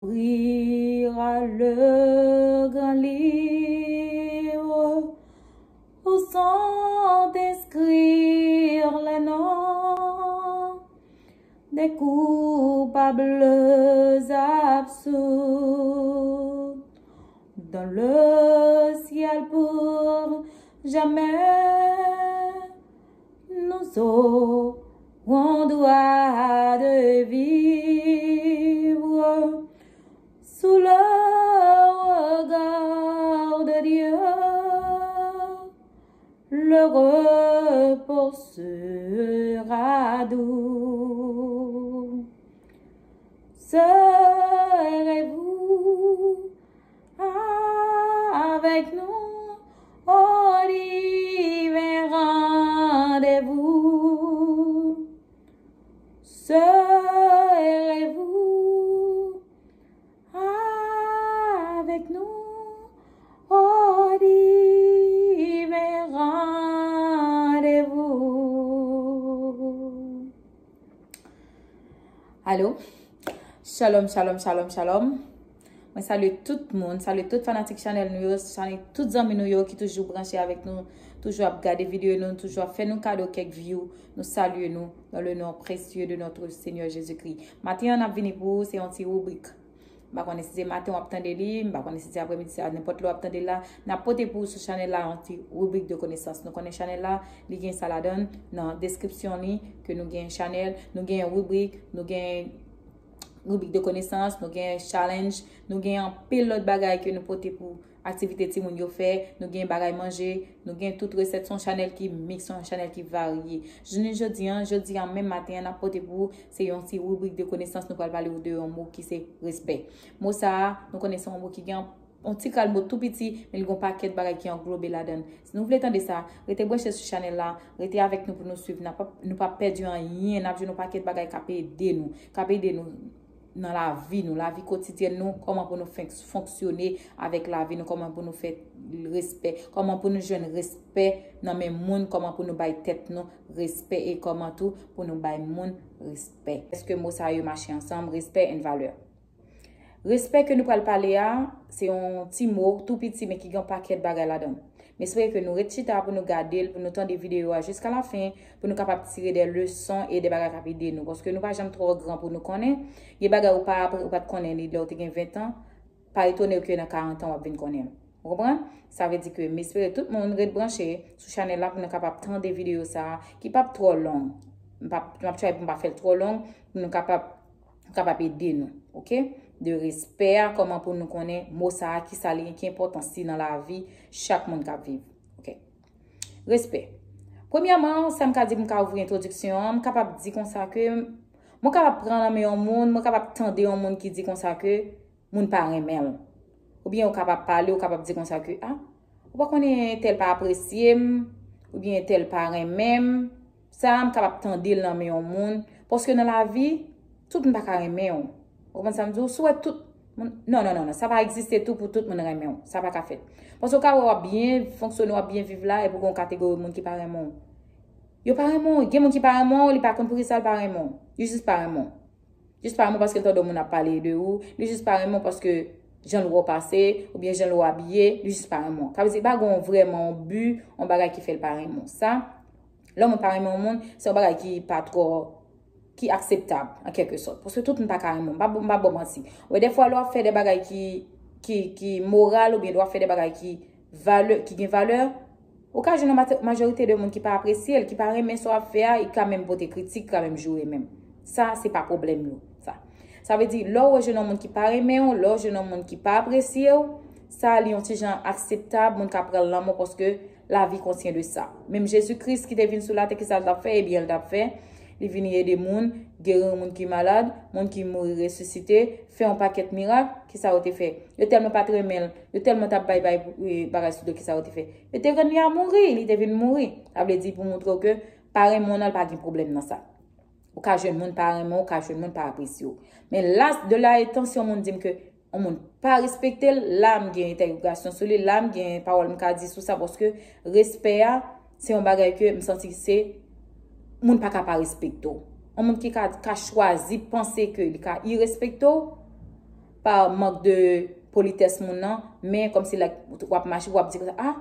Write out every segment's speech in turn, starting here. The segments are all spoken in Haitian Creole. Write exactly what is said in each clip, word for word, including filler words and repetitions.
Ouvrir le grand livre où sont inscrits les noms des coupables absous dans le ciel pour jamais. Nous aurons droit de vivre sous le regard de Dieu. Le repos sera doux. Serez-vous avec nous au divin rendez-vous? Serez-vous avec nous au divin rendez-vous? Allô? Shalom, shalom, shalom, shalom. Mwen salye tout moun, salye tout fanatik chanèl nou yo, salye tout zanmi nou yo ki toujou branche avèk nou, toujou ap gade videyo nou, toujou ap fè nou kado kèk view. Nou salye nou dans le nom précieux de notre Seigneur Jésus-Christ. Maten an n ap vini pou ou, se yon ti ribrik. M pa konnen si se maten w ap tande li, m pa konnen si se apremidi, se nenpòt lè w ap tande l la. N ap pote pou ou sou chanèl la yon ti ribrik de konesans. Nou konnen chanèl la, li gen sa ladan l nan deskripsyon li, ke nou gen chanèl, nou gen ribrik, nou gen ribrik de konesans, nou gen challenge, nou gen anpil lòt bagay ke nou pote pou aktivite timoun yo fè, nou gen bagay manje, nou gen tout resèt, se yon chanèl ki miks, se yon chanèl ki varye. Jounen jodi an, jodi an menm maten an, n ap pote pou ou, se yon ti ribrik de konesans, nou pral pale ou de yon mo ki se respè. Mo sa a, nou konnen se yon mo ki gen yon ti kal mo tou piti, men li gen yon pakèt bagay ki anglobe ladan l. Si nou vle tande sa, rete branche sou chanèl la, rete avèk nou pou nou swiv, n ap, nou p ap pèdi anyen, n ap jwenn yon pakèt bagay k ap ede nou, k ap ede nou nan lavi nou, lavi kotidyèn nou, kòman pou nou fenk-, fonksyone avèk lavi nou, kòman pou nou fè respè, kòman pou nou jwenn respè nan men moun, kòman pou nou bay tèt nou respè e kòman tou pou nou bay moun respè. Èske mo sa yo mache ansanm, respè and valè? Respè ke nou pral pale a, se yon ti mo tou piti men ki gen yon pakèt bagay ladan l. M espere ke nou ret chita pou nou gade l, pou nou tande videyo a jiska lafen, pou nou kapab tire de leson e de bagay k ap ede nou. Paske nou pa janm twò gran pou nou konnen. Gen bagay ou pa apre, ou pa t konnen li lè w te gen ven tan, pa etone w ke nan karant an w ap vin konnen l. Ou konprann? Sa vle di ke m espere tout moun ret branche sou chanèl la pou nou kapab tande videyo sa a, ki p ap twò long. M p ap, m ap try pou m pa fè l twò long, pou nou kapab, kapab ede nou, oke? De respè a, kòman pou nou konnen mo sa a, ki sa li ye, ki enpòtans li nan lavi chak moun k ap viv. Oke. Respè. Premyèman, sa m ka di pou m ka ouvri entwodiksyon an, m kapab di konsa ke mwen kapab pran nan men yon moun, mwen kapab tande yon moun ki di konsa ke moun pa renmen l. Oubyen ou kapab pale, ou kapab di konsa ke, a, ou pa konnen tèl pa apresye m, oubyen tèl pa renmen m. Sa a, m kapab tande l nan men yon moun. Paske nan lavi, tout moun pa ka renmen w. Ou konprann sa m di w? Si w wè tout moun, non, non, non, non, sa pa egziste tou pou tout moun renmen w. Sa pa ka fèt. Paske w ka wè w ap byen fonksyone, w ap byen viv la, epi w gen yon kategori moun ki pa renmen w. Yo pa renmen w. Gen moun ki pa renmen w, li pa konn poukisa l pa renmen w. Li jis pa renmen w. Jis pa renmen w paske l tande yon moun ap pale de ou. Li jis pa renmen w paske jan l wè w pase, oubyen jan l wè w abiye, li jis pa renmen w. Sa vle di, pa gen yon vrèman yon bi, yon bagay ki fè l pa renmen w. Sa, lè yon moun pa renmen yon moun, se yon bagay ki pa twò, ki akseptab, an kèlke sòt. Paske tout moun pa ka renmen w. M pa, m pa ba w manti. Ou wè, dèfwa, lè w ap fè de bagay ki, ki, ki moral, oubyen lè w ap fè de bagay ki valè, ki gen valè, ou ka jwenn yon mate-, majorite de moun ki pa apresye l, ki pa renmen sa w ap fè a, e ka menm pote kritik, ka menm joure menm. Sa, se pa pwoblèm yo, sa. Sa vle di, lè w jwenn yon moun ki pa renmen w, lè w jwenn yon moun ki pa apresye w, sa, li yon ti jan akseptab, moun ka pran l lanmò paske lavi kontyen de sa. Menm Jezi Kris ki te vin sou latè, ki sa l t ap fè? Ebyen, l t ap fè, li vini ede moun, geri moun ki malad, moun ki mouri resisite, fè yon pakèt mirak, ki sa yo te fè? Yo tèlman pa t renmen l, yo tèlman t ap bay, bay, e, bagay sou do, ki sa yo te fè? Yo te rann li a mouri, li te vin mouri. Sa vle di pou montre w ke pa renmen w nan, l pa gen pwoblèm nan sa. Ou ka jwenn moun pa renmen w, ou ka jwenn moun pa apresye w. Men la, de la etan, si yon moun di m ke yon moun pa respekte l, la m gen entèwogasyon sou li, la m gen pawòl m ka di sou sa, paske respè a, se yon bagay ke m santi se moun pa ka pa respekte w. Yon moun ki ka, ka chwazi panse ke li ka irespekte w, pa mank de politès moun nan, men kòmsi like, w ap mache, w ap di konsa, ah,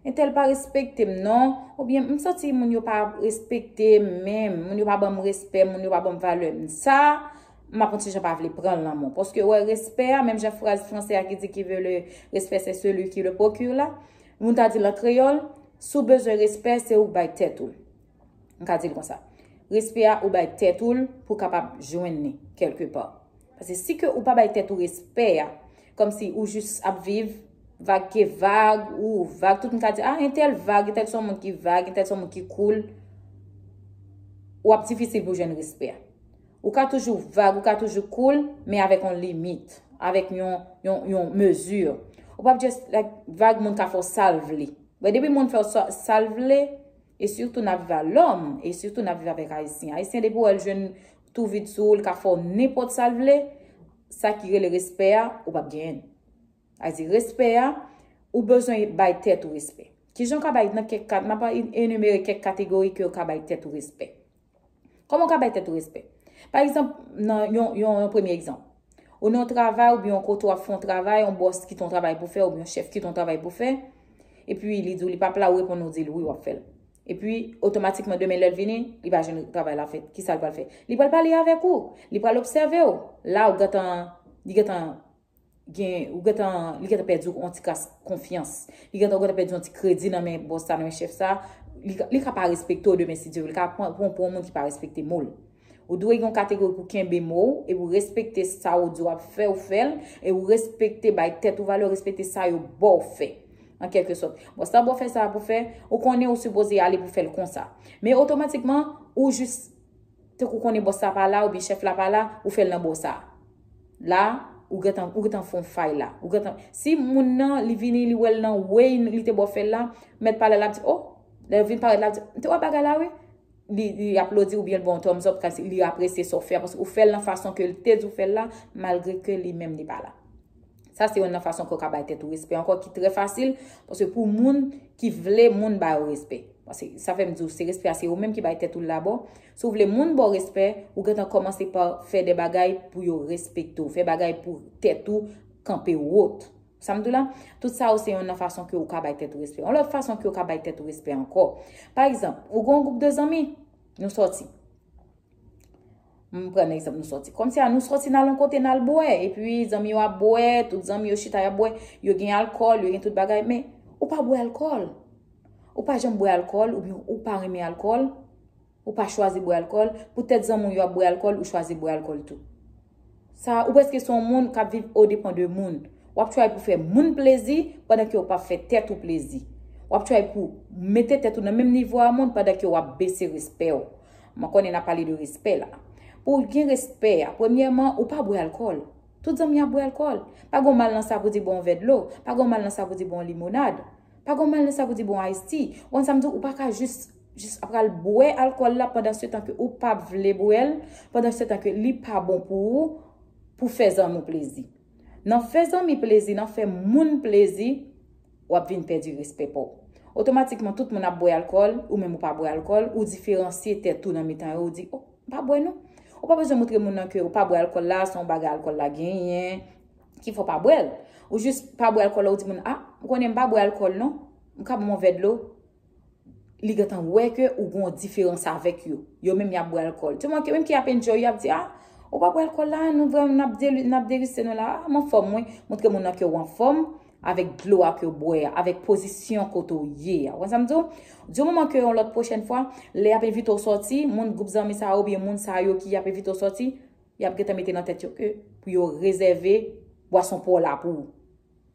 entèl pa respekte m non, oubyen m santi moun yo pa respekte m menm, moun yo pa ban m respè, moun yo pa ban m valè m. Sa, m ap yon ti jan pa vle pran l nan men w. Paske, wè, respè a, menm jan fraz fransè a ki di qui veut le respect, c'est celui qui le procure la, moun ta di l an kreyòl, si w bezwen respè, se ou k bay tèt ou l. M ka di l konsa. Respè a, ou bay tèt ou l pou w kapab jwenn li, kèlkepa. Paske si ke ou pa bay tèt ou respè a, kòmsi ou jis ap viv, vag ke vag, ou vag, tout moun ka di, ah, entèl vag, entèl se yon moun ki vag, entèl se yon moun ki cool, w ap difisil pou w jwenn respè a. Ou ka toujou vag, ou ka toujou cool, men avèk yon limit, avèk yon, yon, yon mezi. Ou p ap just, like, vag moun ka fè w sa l vle. Men depi moun fè w sa, sa l vle, e sitou n ap viv a lòm, e sitou n ap viv avèk Ayisyen. Ayisyen, depi w wè l jwenn tou vid sou ou, l ka fè w nenpòt sa l vle, sa ki rele respè a, ou p ap genyen l. Sa di respè a, ou bezwen bay tèt ou respè. Kijan w ka bay nan kèk kat, m ap enimere kèk kategori ke w ka bay tèt ou respè. Kòman w ka bay tèt ou respè? Pa egzanp, nan yon, yon, yon premye egzanp. Ou nan yon travay, oubyen yon kote w ap fè yon travay, yon bòs kite yon travay pou fè, oubyen yon chèf kite yon travay pou fè, epi li di w li p ap la, ou reponn ou di l wi, w ap fè l. Epi, otomatikman, demen lè l vini, li pa jwenn travay la fèt. Kisa l pral fè? Li pral pale avèk ou. Li pral obsève w. La, ou gentan, li gentan gen, ou gentan, li gentan pèdi yon ti kras konfyans. Li gentan, ou gentan pèdi yon ti kredi nan men bòs sa, nan men chèf sa. Li, ka- li ka pa respekte w demen, si Dye vle. Li ka pran, pran, pran yon moun ki pa respekte mo l. Ou dwe gen yon kategori pou kenbe mo w, e pou respekte sa ou di w ap fè, ou fè l, e ou respekte, bay tèt ou valè, ou respekte sa yo ba w fè. An kèlke sòt. Bòs la ba w fè sa pou fè, ou konnen ou sipoze ale pou fè l konsa. Men otomatikman, ou jis, tankou konnen bòs la pa la, oubyen chèf la pa la, ou fè l nan bò sa. La, ou gentan, ou gentan fè yon fay la. Ou gentan, si moun nan, li vini, li wè l nan way li te ba w fè l la, mèt pale la ap di, oh, lè l vin parèt la ap di, m te wè bagay la wi. Li, li aplodi oubyen l ba w thumbs up, kòmsi li apresye sa w fè a, paske ou fè l nan fason ke l te di w fè l la, malgre ke li menm li pa la. Sa se youn nan fason ke w ka bay tèt ou respè ankò ki trè fasil, paske pou moun ki vle moun ba yo respè. Paske sa fè m di w, se respè a, se ou menm ki bay tèt ou l dabò. Si w vle moun ba w respè, ou gentan kòmanse pa fè de bagay pou yo respekte w, fè bagay pou tèt ou kanpe wot. Sa m di w la, tout sa yo se youn nan fason ke ou ka bay tèt ou respè. Yon lòt fason ke ou ka bay tèt ou respè ankò. Pa egzanp, ou gen yon gwoup de zanmi, nou sòti. M pran egzanp nou sòti. Kòmsi a nou sòti n al yon kote n al bwè, epi zanmi yo ap bwè, tout zanmi yo chita y ap bwè, yo gen alkòl, yo gen tout bagay, men ou pa bwè alkòl. Ou pa janm bwè alkòl, oubyen ou pa renmen alkòl, ou pa chwazi bwè alkòl, poutèt zanmi w yo ap bwè alkòl, ou chwazi bwè alkòl tou. Sa, ou prèske se yon moun k ap viv odepan de moun. W ap try pou fè moun plezi pandan ke w p ap fè tèt ou plezi. W ap try pou mete tèt ou nan menm nivo a moun pandan ke w ap bese respè w. Mwen konnen n ap pale de respè la. Pou w gen respè a, premyèman, ou pa bwè alkòl. Tout zanmi ap bwè alkòl. Pa gen mal nan sa pou di bwè yon vè dlo. Pa gen mal nan sa pou di bwè yon limonad. Pa gen mal nan sa pou di bwè yon iced tea. Ou konn sa m di w, ou pa ka jis, jis ap pral bwè alkòl la pandan se tan ke ou pa vle bwè l, pandan se tan ke li pa bon pou ou, pou fè zanmi w plezi. Nan fè zanmi plezi, nan fè moun plezi, w ap vin pèdi respè pa w. Otomatikman, tout moun ap bwè alkòl, ou menm ou pa bwè alkòl, ou diferansye tèt ou nan mitan yo, ou di, oh, m pa bwè non. Ou pa bezwen montre moun nan ke ou pa bwè alkòl la, se yon bagay alkòl la genyen, ki fè w pa bwè l. Ou jis pa bwè alkòl la, ou di moun, ah, ou konnen m pa bwè alkòl non, m ka ban m yon vè dlo. Li gentan wè ke ou gen yon diferans avèk yo. Yo menm y ap bwè alkòl. Tout moun ki, menm ki ap enjoy, y ap di, ah, ou pa bwè alkòl la, nou vrèman n ap deli-, n ap degiste nou la. Ah, m anfòm, wi. Montre moun nan ke w anfòm avèk dlo a ke w bwè a, avèk pozisyon kote w ye a. Ou konn sa m di w? Di moman ke yon lòt pwochèn fwa, lè y ap envite w sòti, moun gwoup zanmi sa yo oubyen moun sa yo ki ap envite w sòti, y ap gentan mete nan tèt yo ke pou yo rezève bwason pa w la pou ou.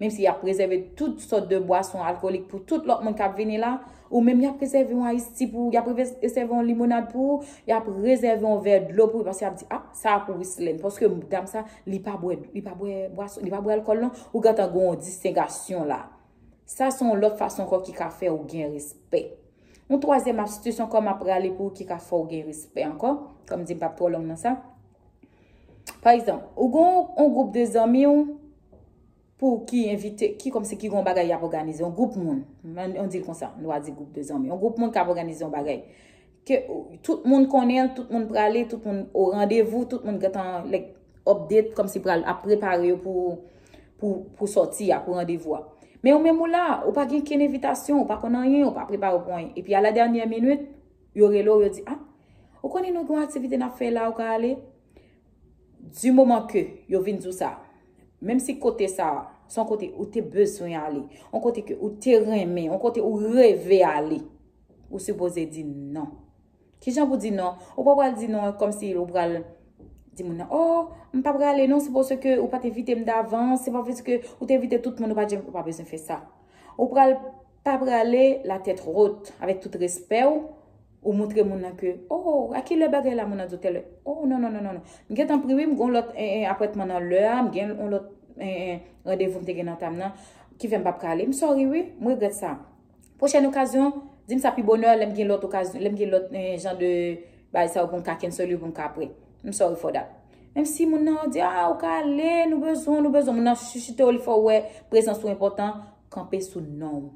Menm si y ap rezève tout sòt de bwason alkolik pou tout lòt moun k ap vini la, ou menm y ap rezève yon iced tea pou ou, y ap rezève yon limonad pou ou, y ap rezève yon vè dlo pou ou, paske y ap di, ah, sa a pou Wislène, paske dam sa, li pa bwè, li pa bwè bwason, li pa bwè alkòl non, ou gentan gen yon distengasyon la. Sa se yon lòt fason ankò ki ka fè ou gen respè. Yon twazyèm astis ankò m ap prale pou ou ki ka fè ou gen respè ankò, kòm di m p ap twò long nan sa. Pa egzanp, ou gen yon, yon gwoup de zanmi w, pou ki envite, ki kòmsi ki gon bagay y ap òganize, yon gwoup moun, m, m di l konsa, nou a di gwoup de zanmi, yon gwoup moun k ap òganize yon bagay. Ke tout moun konnen l, tout moun prale, tout moun o randevou, tout moun gentan, like, update, kòmsi pral ap prepare yo pou, pou, pou sòti a, pou randevou a. Men ou menm ou la, ou pa gen kenn envitasyon, ou pa konn anyen, ou pa prepare pou anyen. Epi a la dènyè minit, yo rele w, yo di, ah, ou konnen nou gen yon aktivite n ap fè la, ou ka ale? Du moman ke yo vin di w sa, menm si kote sa, se yon kote ou te bezwen ale, yon kote ke ou te renmen, yon kote ou reve ale, ou sipoze di non. Kijan pou di non? Ou pa pral di non kòmsi ou pral di moun nan, oh, m pa prale non, se paske ou pa t envite m davans, se pa paske ou te envite tout moun, ou pa janm, ou pa bezwen fè sa. Ou pral pa prale la tèt wot, avèk tout respè w, ou montre moun nan ke, oh, a ki lè bagay la moun nan di w tèl lè? Oh, non, non, non, non, non. M gentan pri wi, m gen yon lòt eh, eh, apwentman nan lè a, m gen yon lòt eh, eh, randevou m te gen nan tan m nan, ki fè m p ap prale. M sorry wi, m regrèt sa. Pwochèn okazyon, di m sa pi bonè, lè m gen lòt okazyon, lè m gen lòt eh, jan de bagay sa yo pou m ka cancel yo, pou m ka prè. M sorry for that. Menm si moun nan di, ah, ou ka ale, nou bezwen, nou bezwen. Moun nan chichite w, li fè w wè prezans ou enpòtan, kanpe sou non w.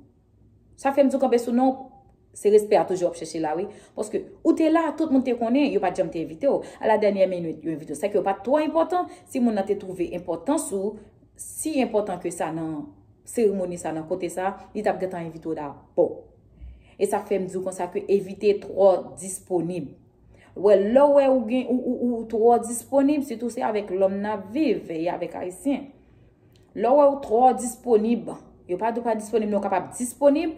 Sa fè m di w kanpe sou non w, se respè a toujou w ap chèche la, wi. Paske ou te la, tout moun te konnen, yo pa t janm te envite w. A la dènyè minit, yo envite w. Sèke yo pa t twò enpòtan. Si moun nan te twouve enpòtans ou si enpòtan ke sa nan seremoni sa, nan kote sa, li t ap gentan envite w dabò. E sa fè m di w konsa ke evite twò disponib. Wè, lè w wè ou gen, ou, ou, ou twò disponib, sitou se avèk lòm n ap viv, e avèk Ayisyen. Lè w wè ou twò disponib, yo pa di w pa disponib, men w kapab disponib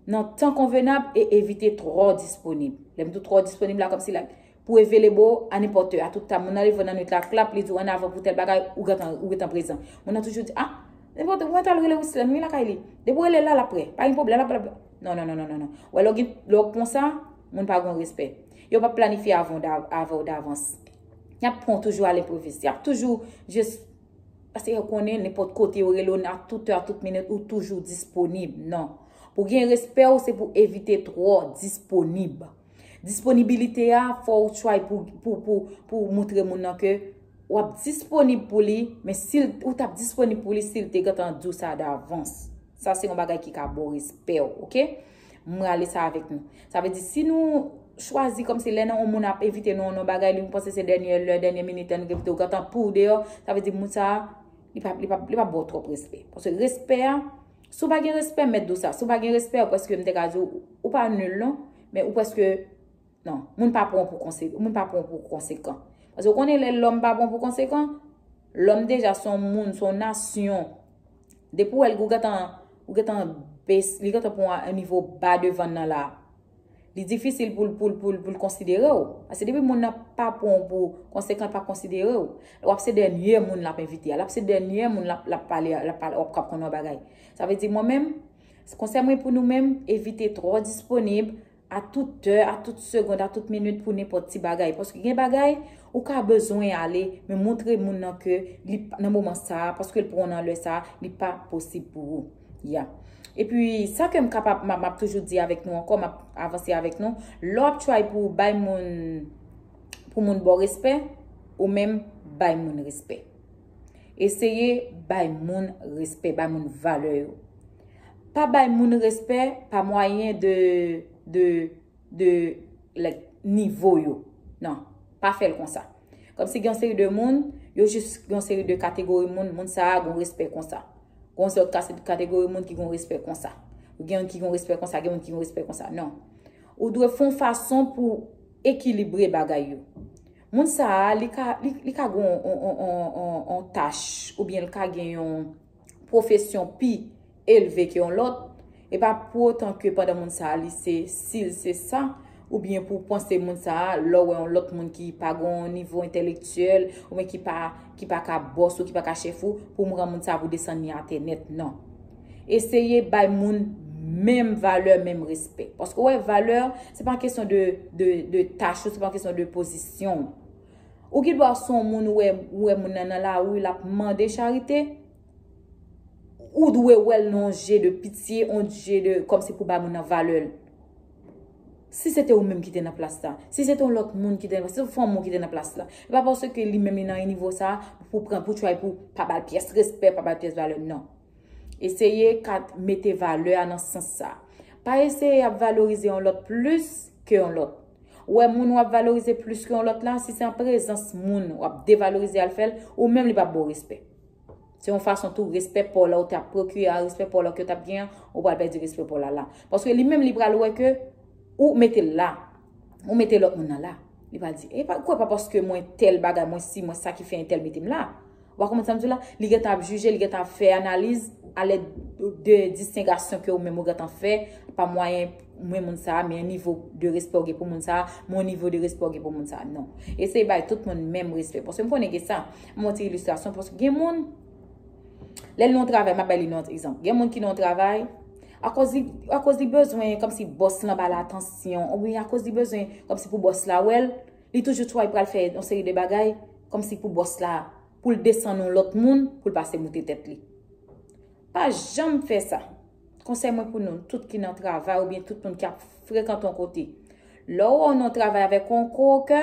nan tan konvenab e evite twò disponib. Lè m di w twò disponib la, kòmsi la, pou available a nenpòt è, a tout tan. Moun nan leve nan nwit la, klap, li di w annavan pou tèl bagay, ou gentan, ou gentan prezan. Moun nan toujou di, ah, nenpòt, ou mèt al rele Wislène, wi, lakay li. Depi w rele l la, l ap prè. Pa gen pwoblèm, l ap, l ap. Non, non, non, non, non, non. Wè, lè w gen, lè w pran sa, moun pa gen respè. Yo p ap planifye avè w da-, avè w davans. Y ap pran w toujou a lenpwovis. Y ap toujou jis, paske yo konnen nenpòt kote yo rele w, a tout è, a tout minit, ou toujou disponib. Non. Pou gen respè w, se pou evite twò disponib. Disponibilite a, fò w try pou, pou, pou, pou montre moun nan ke w ap disponib pou li, men si l, ou t ap disponib pou li si l te gentan di w sa davans. Sa se yon bagay ki ka ba w respè w, oke? M rale sa avèk nou. Sa vle di, si nou chwazi kòmsi lè nan yon moun ap envite nou nan yon bagay, li nou panse se dènyè lè, dènyè minit, lè nou envite w gentan pou w deyò, sa vle di moun sa a, li p ap, li p ap, li p ap ba w twòp respè. Paske respè a, si w pa gen respè, m mèt di w sa, si w pa gen respè, ou prèske, m te ka di w, ou pa nil non, men ou prèske, non, moun pa pran w pou konse-, moun pa pran w pou konsekan. Paske w konnen lè lòm pa pran w pou konsekan, lòm deja se yon moun, se yon nasyon. Depi w wè l, ou gentan, ou gentan bes-, li gentan pran w a yon nivo ba devan nan la. Li difisil pou l, pou l, pou l, pou l konsidere w. Paske depi moun nan pa pran w pou konsekan, l pa konsidere w. W ap se dènye moun l ap envite a. L ap se dènye moun l ap, l ap pale, l ap pale, w ap, k ap konn yon bagay. Sa vle di mwen menm, konsèy mwen pou nou menm, evite twò disponib, a tout è, a tout segond, a tout minit pou nenpòt ti bagay. Paske gen bagay, ou ka bezwen ale, men montre moun nan ke li pa, nan moman sa a, paske l pran w nan lè sa a, li pa posib pou ou. Ya. Epi, sa ke m kapab, m ap, m ap toujou di avèk nou ankò, m ap avanse avèk nou, lè w ap try pou bay moun, pou moun ba w respè, ou menm bay moun respè. Eseye bay moun respè, bay moun valè yo. Pa bay moun respè pa mwayen de, de, de, like, nivo yo. Non, pa fè l konsa. Kòmsi gen yon seri de moun, yo jis gen yon seri de kategori moun, moun sa a gen yon respè konsa. Gen yon seri de kategori moun ki gen yon respè konsa. Ou gen yon ki gen yon respè konsa, gen moun ki gen yon respè konsa. Non. Ou dwe fè yon fason pou ekilibre bagay yo. Moun sa a, li ka, li, li ka gen yon, yon, yon, yon, yon, yon tach, oubyen li ka gen yon pwofesyon pi elve ke yon lòt, e pa pou otan ke pandan moun sa a, li se, si l se sa, oubyen pou w panse moun sa a, lè w wè yon lòt moun ki pa gen yon nivo entèlektyèl, oubyen ki pa, ki pa ka bòs ou, ki pa ka chèf ou, pou m rann moun sa a pou desann li atè nèt, non. Eseye bay moun menm valè, menm respè. Paske w wè, valè, se pa yon kesyon de, de, de tach ou, se pa yon kesyon de pozisyon. Ou gen dwa se yon moun, ou wè, ou wè moun nan nan lari, l ap mande charite, ou dwe wè l nan yon je de pitye, yon je de, kòmsi pou bay moun nan valè l. Si se te ou menm ki te nan plas la, si se te yon lòt moun ki te nan, si se fanmi w ki te nan plas la, e pa paske li menm li nan yon nivo sa, pou pran, pou try, pou pa ba l pyès respè, pa ba l pyès valè, non. Eseye ka mete valè a nan sans sa. Pa eseye ap valorize yon lòt plis ke yon lòt. Ou wè moun w ap valorize plis ke yon lòt la, si se an prezans moun w ap devalorize al fè l, ou menm li p ap ba w respè. Se yon fason tou, respè pa w la ou t ap pwokire a, respè pa w la ke w t ap genyen an, ou pral pèdi respè pa w la la. Paske li menm li pral wè ke ou mete l la, ou mete lòt moun nan la. Li pral di, e pa, kwè pa paske mwen tèl bagay, mwen si, mwen sa ki fè entèl mete m la. Ou pa konprann sa m di w la? Li gentan ap jije, li gentan ap fè analiz alèd de distengasyon ke ou menm ou gentan fè pa mwayen mwen moun sa a, men nivo de respè ou gen pou moun sa a, men nivo de respè ou gen pou moun sa a. Non. Eseye bay tout moun menm respè. Paske m konnen gen sa. M yon ti ilistrasyon, paske gen moun, lè l nan yon travay, m ap bay li nan yon egzanp. Gen moun ki nan yon travay, akoz li, akoz li bezwen kòmsi bòs lan ba l atansyon, oubyen akoz li bezwen kòmsi pou bòs la wè l, li toujou try pral fè yon seri de bagay, kòmsi pou bòs la, pou l desann yon lòt moun, pou l pase moute tèt li. Pa janm fè sa. Konsèy mwen pou nou, tout ki nan travay oubyen tout moun ki ap frekante yon kote. Lè w wè w nan yon travay avèk yon kokè,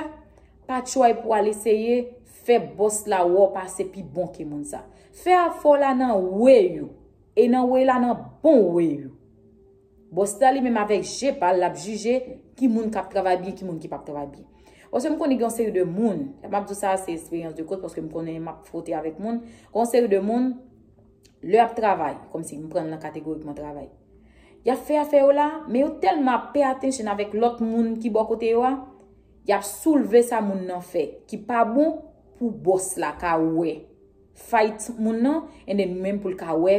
pa try pou al eseye fè bòs la wè w pase pi bon ke moun sa. Fè afè w la nan way ou. E nan way la nan bon way ou. Bòs la li menm avèk je pa l, l ap jije ki moun k ap travay byen, ki moun ki p ap travay byen. Paske m konnen gen yon seri de moun, m ap di w sa, se esperyans de koch, paske m konnen m ap fwote avèk moun. Gen yon seri de moun, lè y ap travay, kòmsi m pran l nan kategorikman travay. Y ap fè afè yo la, men yo tèlman ap pay attention avèk lòt moun ki bò kote yo a, y ap soulve sa moun nan fè, ki pa bon pou bòs la ka wè fight moun nan, and then menm pou l ka wè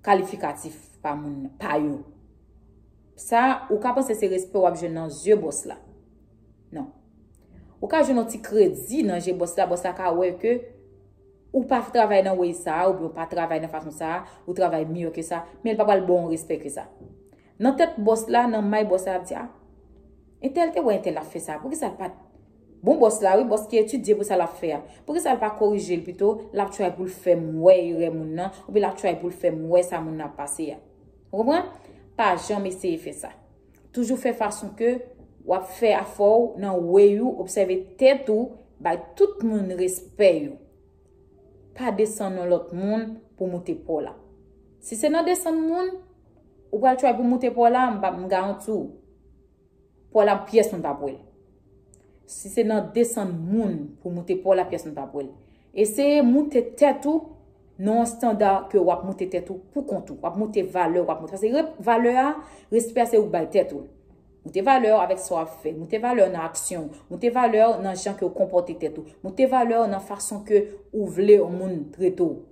kalifikatif pa moun nan, pa yo. Sa, ou ka panse se respè w ap jwenn nan zye bòs la. Non. Ou ka jwenn yon ti kredi nan je bòs la, bòs la ka wè ke ou pa travay nan way sa a, oubyen ou pa travay nan fason sa a, ou travay miyò ke sa, men l pa pral ba w yon respè ke sa. Nan tèt bòs la, nan may bòs la, l ap di, a, entèl te wè entèl ap fè sa, poukisa l pa t. Bon, bòs la, wi, bòs ki etidye pou sa l ap fè a. Poukisa l pa korije l pito, l ap try pou l fè m wè erè moun nan, oubyen l ap try pou l fè m wè sa moun nan ap pase a. Ou konprann? Pa janm eseye fè sa. Toujou fè fason ke w ap fè afè w nan way ou, obsève tèt ou, bay tout moun respè yo. Pa desann yon lòt moun pou moute pa w la. Si se nan desann moun, ou pral try pou moute pa w la, m pa, m garanti w, pa w la pyès moun p ap wè l. Si se nan desann moun pou moute pa w la, pyès moun p ap wè l. Eseye moute tèt ou nan yon estanda ke w ap moute tèt ou pou kont ou. W ap moute valè w, w ap moute. Paske re-, valè a, respè a se ou k bay tèt ou. Moute valè w avèk sa w ap fè. Moute valè w nan aksyon w. Moute valè w nan jan ke w konpòte tèt ou. Moute valè w nan fason ke ou vle yon moun trete w.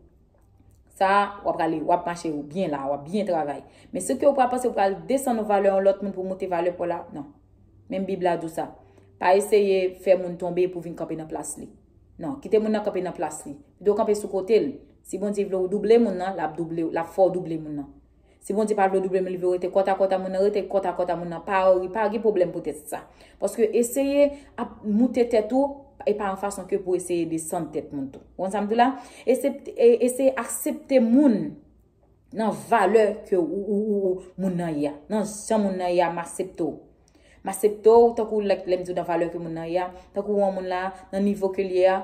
Sa, w ap prale, w ap mache byen la, w ap byen travay. Men si ke w pral panse w pral desann valè yon lòt moun pou moute valè pa w la, non. Menm Bib la di w sa. Pa eseye fè moun tonbe pou vin kanpe nan plas li. Non, kite moun nan kanpe nan plas li. Pito kanpe sou kote l. Si Bondye vle w double moun nan, l ap double, l ap fè w double moun nan. Si Bondye pa vle w double moun, li vle w rete kòtakòt a moun nan, rete kòtakòt a moun nan. Pa wori, pa gen pwoblèm poutèt sa. Paske eseye ap moute tèt ou, e pa yon fason ke pou eseye desann tèt moun tou. Ou konn sa m di w la? Eseye, e, eseye aksepte moun nan valè ke ou, ou, ou, ou moun nan ye a. Nan jan moun nan ye a, m aksepte w. M aksepte w, tankou lè, lè m di w nan valè ke moun nan ye a, tankou w wè yon moun la, nan nivo ke l ye a,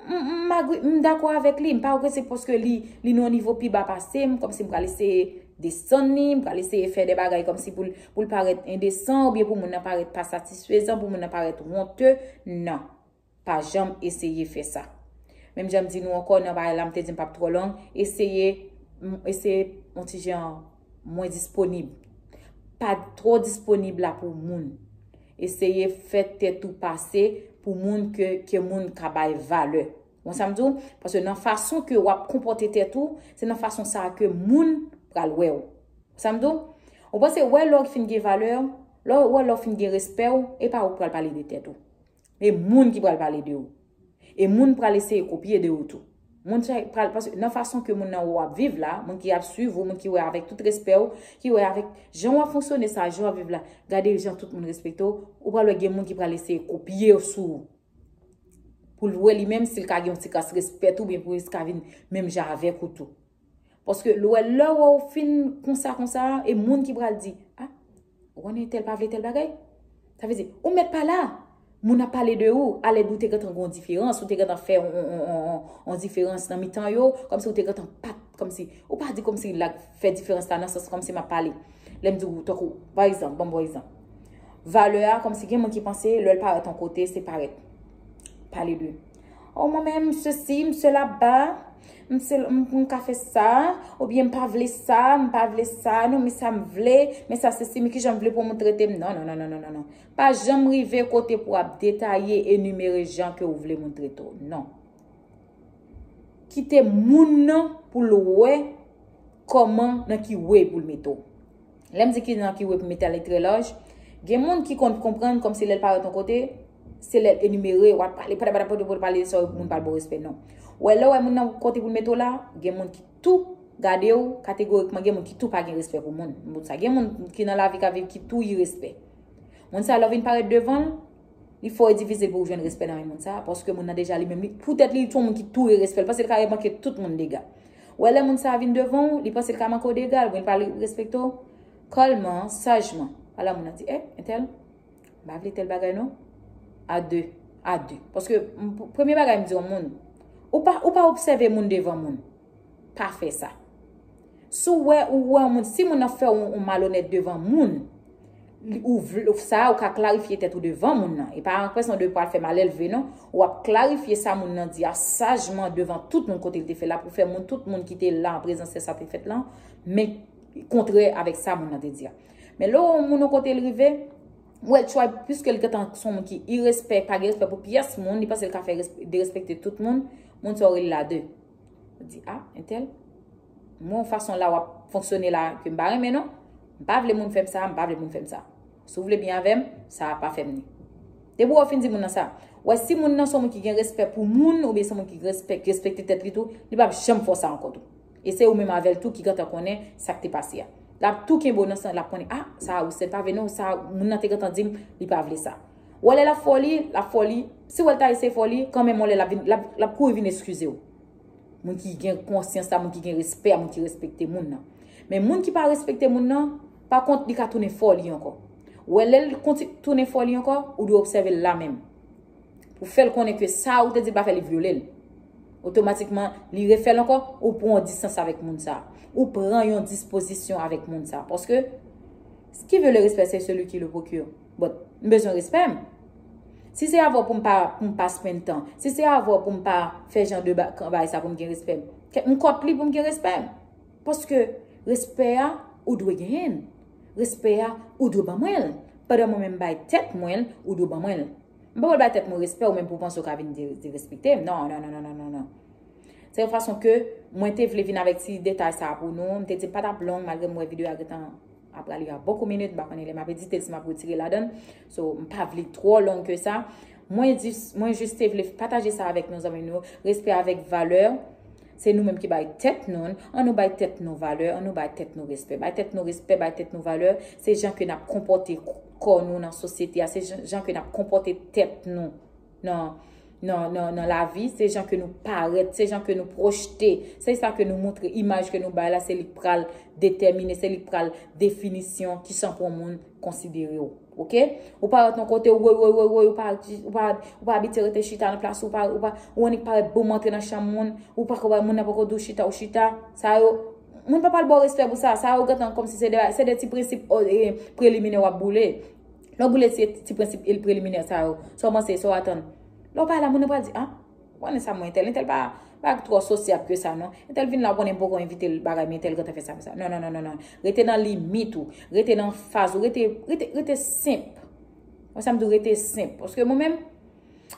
m, m, m agri, m dakò avèk li, m pa wè se paske li, li nan yon nivo pi ba pase m, kòmsi m pral eseye desann li, m pral eseye fè de bagay kòmsi pou l, pou l parèt endesan, oubyen pou moun nan parèt pa satisfezan, pou moun nan parèt wonte. Non. Pa janm eseye fè sa. Menm jan m di nou ankò nan bagay la, m te di m p ap twò long, eseye, m, eseye yon ti jan mwen disponib. Pa twò disponib la pou moun. Eseye fè tèt ou pase pou moun ke, ke moun ka bay valè. Ou konn sa m di w? Paske nan fason ke w ap konpòte tèt ou, se nan fason sa a ke moun pral wè w. Ou konn sa m di w? Ou panse wè lè w fin gen valè, lè w, wè lè w fin gen respè w, e pa ou k pral pale de tèt ou. E moun ki pral pale de ou. E moun pral eseye kopye de ou tou. Moun sa pral, paske nan fason ke moun nan wè w ap viv la, moun ki ap swiv ou, moun ki wè avèk tout respè w, ki wè avèk jan w ap fonksyone sa, jan w ap viv la, gade jan tout moun respekte w, ou pral wè gen moun ki pral eseye kopye w sou ou. Pou l wè li menm si l ka gen yon ti kras respè tou, oubyen pou l ka vin menm jan avèk ou tou. Paske lè, lè w wè w fin konsa, konsa, e moun ki pral di, a, ou konnen tèl pa vle tèl bagay. Sa vle di, ou mèt pa la. Moun ap pale de ou, alèd ou te gentan gen yon diferans, ou te gentan fè yon, yon, yon, yon, yon diferans nan mitan yo, kòmsi ou te gentan pa t, kòmsi, ou pa di kòmsi l ap fè diferans la nan sans kòmsi m ap pale. Lè m di w, tankou, pa egzanp, ban m yon egzanp. Valè a, kòmsi gen moun ki panse lè l parèt yon kote, se parèt. Pale de, oh, mwen menm, m sesi, m sela, m, m ka fè sa, oubyen m pa vle sa, m pa vle sa, non, men sa m vle, men sa sesi, men kijan m vle pou moun trete m. Non, non, non, non, non, non, non. Pa janm rive kote pou ap detaye, enimere jan ke ou vle moun trete w. Non. Kite moun nan pou l wè kòman, nan ki way pou l mete w. Lè m di ki nan ki way pou mete al, li trè laj. Gen moun ki konn konprann kòmsi lè l parèt yon kote, se lè l enimere, w ap pale, pale, pale, pale, pale de sa, moun pa ba w respè, non. Wè, lè w wè moun nan kote pou l mete w la, gen moun ki tou gade w, kategorikman, gen moun ki tou pa gen respè pou moun. Moun sa, gen moun ki nan lavi k ap viv ki tou irespè. Moun sa, lè w vin parèt devan l, li fè w difisil pou w jwenn respè nan men moun sa, paske moun nan deja li menm, li, poutèt li, li se yon moun ki tou irespè, li panse l ka remanke tout moun dega. Wè, lè moun sa vin devan w, li panse l ka manke w dega, oubyen li pa respekte w. Kalman, sajman, ala moun nan di, eh, entèl, m pa vle tèl bagay non. A de, a de. Paske, m, premye bagay m di yon moun, ou pa, ou pa obsève moun devan moun. Pa fè sa. Si w wè, ou wè yon moun, si moun nan fè w yon, yon malonèt devan moun, li, ou vle, sa ou ka klarifye tèt ou devan moun nan. E pa enpresyon de pral fè malelve, non. W ap klarifye sa moun nan di a sajman devan tout moun kote l te fè la, pou fè moun, tout moun ki te la an prezans lè sa te fèt lan, men kontrè avèk sa moun nan te di a. Men lè yon moun yon kote l rive, ou wè l try, piske l gentan se yon moun ki irespè, pa gen respè pou pyès moun, li panse l ka fè resp-, derespekte tout moun, moun sa yo rele l a de. Ou di, ah, entèl, mwen yon fason la w ap fonksyone la ke m pa renmen non. M pa vle moun fè m sa, m pa vle moun fè m sa. Si w vle byen avè m, sa a pa fè m ni. Depi w fin di moun nan sa, wè si moun nan se yon moun ki gen respè pou moun, oubyen se yon moun ki respè, ki respekte tèt li tou, li p ap janm fè w sa ankò tou. E se ou menm avè l tou ki gentan konnen sa k te pase a. L ap tou kenbe w nan sa, l ap konnen, ah, sa a ou sèl pa vle non, sa a, moun nan te gentan di m, li pa vle sa. Ou wè lè l ap fè w li, l ap fè w li, si w wè l ta eseye fè w li, kanmenm yon lè l ap vin, l ap, l ap kouri vin eskize w. Moun ki gen konsyans la, moun ki gen respè a, moun ki respekte moun nan. Men moun ki pa respekte moun nan, pa kont, li ka tounen fè w li ankò. Ou wè, lè l konti-, tounen fè w li ankò, ou dwe obsève l la menm. Pou fè l konnen ke sa ou te di l pa fè, li vyole l. Otomatikman, li refè l ankò, ou pran yon distans avèk moun sa. Ou pran yon dispozisyon avèk moun sa. Paske, qui veut le respect, c'est celui qui le procure. But, m bezwen respè m. Si se avè w pou m pa, pou m pa spend tan, si se avè w pou m pa fè jan de ba-, bagay sa pou m gen respè m, kèt m kòt li pou m gen respè m. Paske respè a, ou dwe genyen l. Respè a, ou dwe ban mwen l. Pandan mwen menm m bay tèt mwen l, ou dwe ban mwen l. M pa pral bay tèt mwen respè, ou menm pou w panse w ka vin de-, derespekte m. Non, non, non, non, non, non, non. Se yon fason ke mwen te vle vin avèk ti detay sa a pou nou. M te di m pa t ap long, malgre m wè videyo a gentan ap prale a bokou minit, m pa konnen lè m ap edite l, si m ap retire ladan l. So, m pa vle twò long ke sa. Mwen jis, mwen jis te vle pataje sa avèk nou, zanmi nou. Respè avèk valè. Se nou menm ki bay tèt nou l. An nou bay tèt nou valè, an nou bay tèt nou respè. Bay tèt nou respè, bay tèt nou valè. Se jan ke n ap konpòte kò nou nan sosyete a, se jan, jan ke n ap konpòte tèt nou nan, nan, nan, nan lavi, se jan ke nou parèt, se jan ke nou pwojte, se sa ke nou montre, imaj ke nou bay la, se li k pral detèmine, se li k pral definisyon kijan pou yon moun konsidere w. Oke? Ou parèt yon kote, woy, woy, woy, woy, ou pa, ou pa, ou pa abitye rete chita nan plas ou, ou pa, ou pa, ou annik parèt boum antre nan chanm moun, ou pa konprann moun nan poko di w chita, ou chita. Sa yo, moun pa pral ba w respè pou sa. Sa yo gentan kòmsi se de, se de ti prensip, o, e, preliminè w ap boule. Lè w boule ti, ti prensip e preliminè sa yo, sa w panse, sa w atann? Lè w pale la, moun nan pral di, ah, ou konnen sa mwen, entèl, entèl pa, pa twò sosyab ke sa, non. Entèl vin la, ou konnen m poko envite l bagay, men entèl gentan fè sa, fè sa. Non, non, non, non, non. Rete nan limit ou, rete nan faz ou, rete, rete, rete senp. Wè sa m di w, rete senp. Paske mwen menm,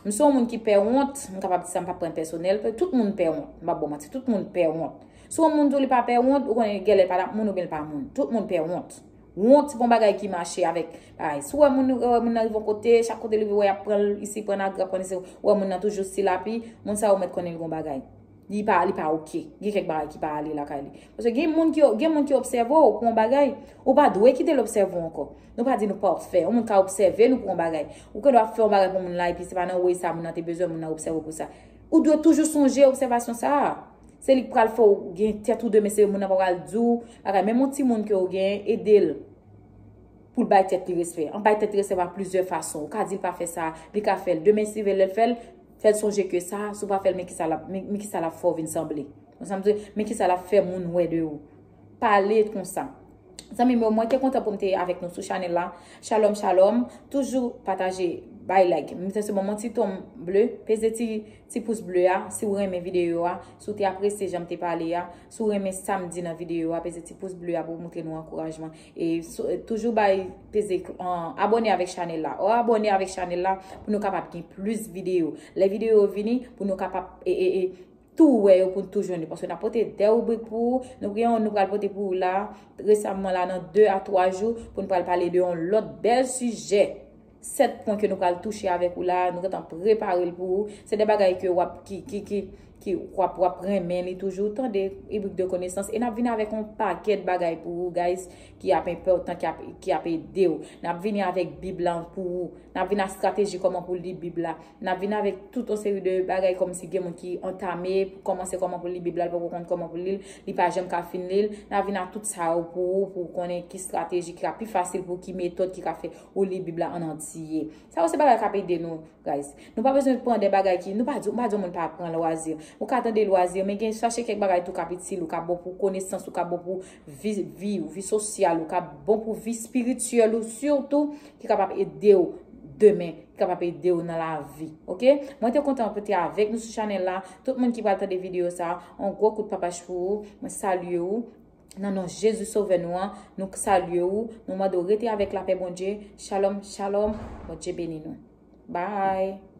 m se yon moun ki pè wont, m kapab di sa, m p ap pran pèsonèl. Tout moun pè wont, m p ap ba w manti, tout moun pè wont. Si yon moun di w li pa pè wont, ou konnen genlè l pa t ap moun oubyen l pa moun. Tout moun pè wont. Wont se pa yon bagay ki mache avèk bagay. Si w wè moun, ou wè moun nan rive yon kote, chak kote li rive, w wè y ap pran l isi, pran l agra, pran l isi, ou wè moun nan toujou silapi, moun sa yo mèt konnen l gen yon bagay. Li pa, li pa oke. Gen kèk bagay ki pa ale lakay li. Paske gen moun ki, gen moun ki obsève w pou yon bagay, ou pa dwe kite l obsève w ankò. Nou pa di nou pafè. Yon moun ka obsève nou pou yon bagay. Ou gen dwa fè yon bagay pou moun la, epi se pa nan way sa moun nan te bezwen, moun nan obsève w pou sa. Ou dwe toujou sonje obsèvasyon sa a. Se li k pral fè w gen tèt ou demen, se moun nan pa pral di w bagay. Menm yon timoun ke w gen, ede l pou l bay tèt li respè. An bay tèt li respè pa plizyè fason. Ou ka di l pa fè sa, li ka fè l. Demen si l vle l fè l, fè l sonje ke sa, si w pa fè l, men kisa l ap, men, men kisa l ap fè w vin sanble. Konprann sa m di w, men kisa l ap fè moun wè de ou. Pale konsa. Zanmi m yo, mwen te kontan pou m te avèk nou sou chanèl la. Shalom, shalom. Toujou pataje, bay like. M te sou bon, mon ti ton ble, peze ti, ti pous ble a si w renmen videyo a, si w te apresye jan m te pale a, si w renmen sa m di nan videyo a, peze ti pous ble a pou w montre nou ankourajman. E sou- toujou bay, peze, an, abòne avèk chanèl la. Ou abòne avèk chanèl la pou nou kapab gen plis videyo. Lè videyo vini, pou nou kapab e, e, e, tou wè yo pou n tou jwenn yo. Paske n ap pote de ribrik pou ou. Nou gen yon nou pral pote pou ou la. Resaman la, nan de a twa jou, pou n pral pale de yon lòt bèl sijè. Sèt pwen ke nou pral touche avèk ou la, nou gentan prepare l pou ou. Se de bagay ke w ap, ki, ki, ki, ki w ap, w ap renmen li toujou. Tande, ribrik de konesans. E n ap vin avèk yon pakèt bagay pou ou, guys, ki ap enpòtan, ki ap, ki ap ede w. N ap vini avèk Bib la pou ou. N ap vin ak estrateji kòman pou li Bib la. N ap vin avèk tout yon seri de bagay kòmsi gen moun ki antame, kòmanse kòman pou li Bib la, li poko konn kòman pou li l, li pa janm ka fin li l. N ap vin ak tout sa yo pou ou, pou w konnen ki estrateji ki ka pi fasil pou ou, ki metòd ki ka fè ou li Bib la an antye. Sa yo se bagay k ap ede nou, guys. Nou pa bezwen pran de bagay ki, nou pa di, m pa di yon moun pa pran lwazi. Ou ka tande lwazi, men gen chache kèk bagay tou k ap itil ou, k ap bon pou konesans ou, k ap bon pou vi, vi ou, vi sosyal ou, k ap bon pou vi espirityèl ou, sitou ki kapab ede w demen, ki kapab ede w nan lavi. Oke? Mwen te kontan pou te avèk nou sou chanèl la. Tout moun ki pral tande videyo sa, yon gwo kout papach pou ou. Mwen salye ou. Nan non Jezi Sovè nou an, nou salye ou. Nou mande w rete avèk lapè Bondye. Shalom, shalom. Bondye beni nou. Bye.